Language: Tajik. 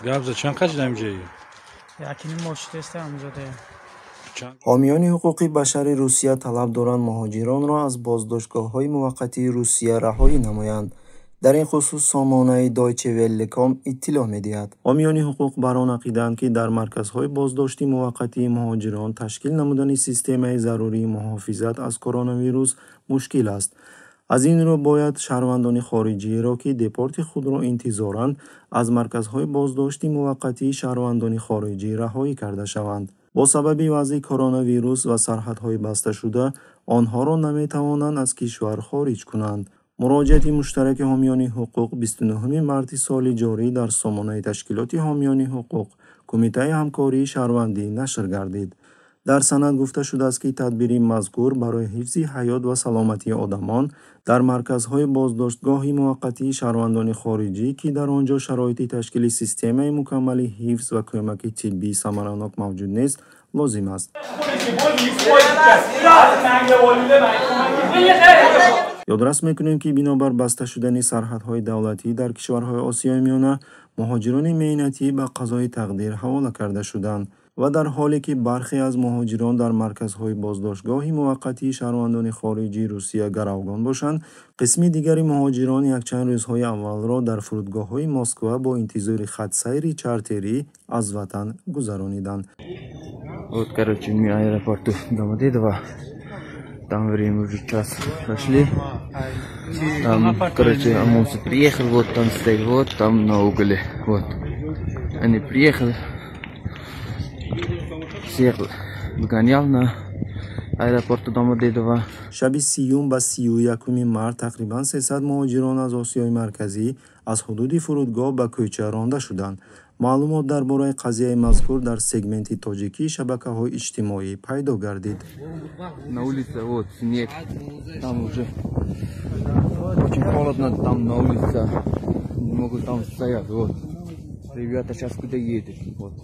Гап за чанд қадр ҳамҷои? Якиним моҳ шудааст ҳамҷода. Ҳомиёни ҳуқуқи башари Русия талаб доранд муҳоҷиронро аз боздоштгоҳҳои муваққатии Русия раҳоӣ намоянд. Дар ин хусус сомонаи Deutsche Welle.com иттилоъ медиҳад. Ҳомиёни ҳуқуқ бар он ақидаанд, ки дар марказҳои боздошти муваққатии муҳоҷирон ташкил намудани системаи зарурии муҳофизат аз коронавирус мушкил аст. Аз ин рӯ бояд шаҳрвандони хориҷиеро, ки депорти худро интизоранд, аз марказҳои боздошти муваққатии шаҳрвандони хориҷӣ раҳоӣ карда шаванд. Бо сабаби вазъи коронавирус ва сарҳадҳои басташуда, онҳоро наметавонанд аз кишвар хориҷ кунанд. Муроҷиати муштараки ҳомиёни ҳуқуқ 29 марти соли ҷорӣ дар сомонаи ташкилоти ҳомиёни ҳуқуқ Кумитаи ҳамкории шаҳрвандӣ нашр гардид. Дар санад гуфта шудааст, ки тадбири мазкур барои ҳифзи ҳаёт ва саломатии одамон дар марказҳои боздоштгоҳи муваққатии шаҳрвандони хориҷӣ, ки дар он ҷо шароити ташкили системаи мукаммали ҳифз ва кӯмаки тиббии самаранок мавҷуд нест, лозим аст. Ёдрас мекунем, ки бинобар баста шудани сарҳадҳои давлатӣ дар кишварҳои Осиёи Миёна, муҳоҷирони меҳнатӣ ба қазои тақдир ҳавола карда шуданд ва дар ҳоле ки бархе аз муҳоҷирон дар марказҳои боздоштгоҳи муваққатии шаҳрвандони хориҷии Русия гаравгон бошанд, қисми дигари муҳоҷирон якчанд рӯзҳои аввалро дар фурудгоҳҳои Москва бо интизори хатсайри чартерӣ аз ватан гузарониданд. Вот, короче, мы аэропорту Домодедово. Там время уже час прошли. Там, короче, ОМОНцы приехали, вот там стоит, вот там на угле, вот. Они приехали, всех выгонял на аэропорту Домодедово. Шаби 30 ба 31 март тақрибан 300 муҳоҷирон аз Осиёи Марказӣ аз ҳудуди фурудгоҳ ба кӯча ронда шуданд. Маълумот дар бораи қазияи мазкур дар сегменти тоҷикии шабакаҳои иҷтимоӣ пайдо гардид. На улице вот снег, там уже очень холодно, там на улице не могут там стоять, вот. Ребята сейчас куда едут, вот.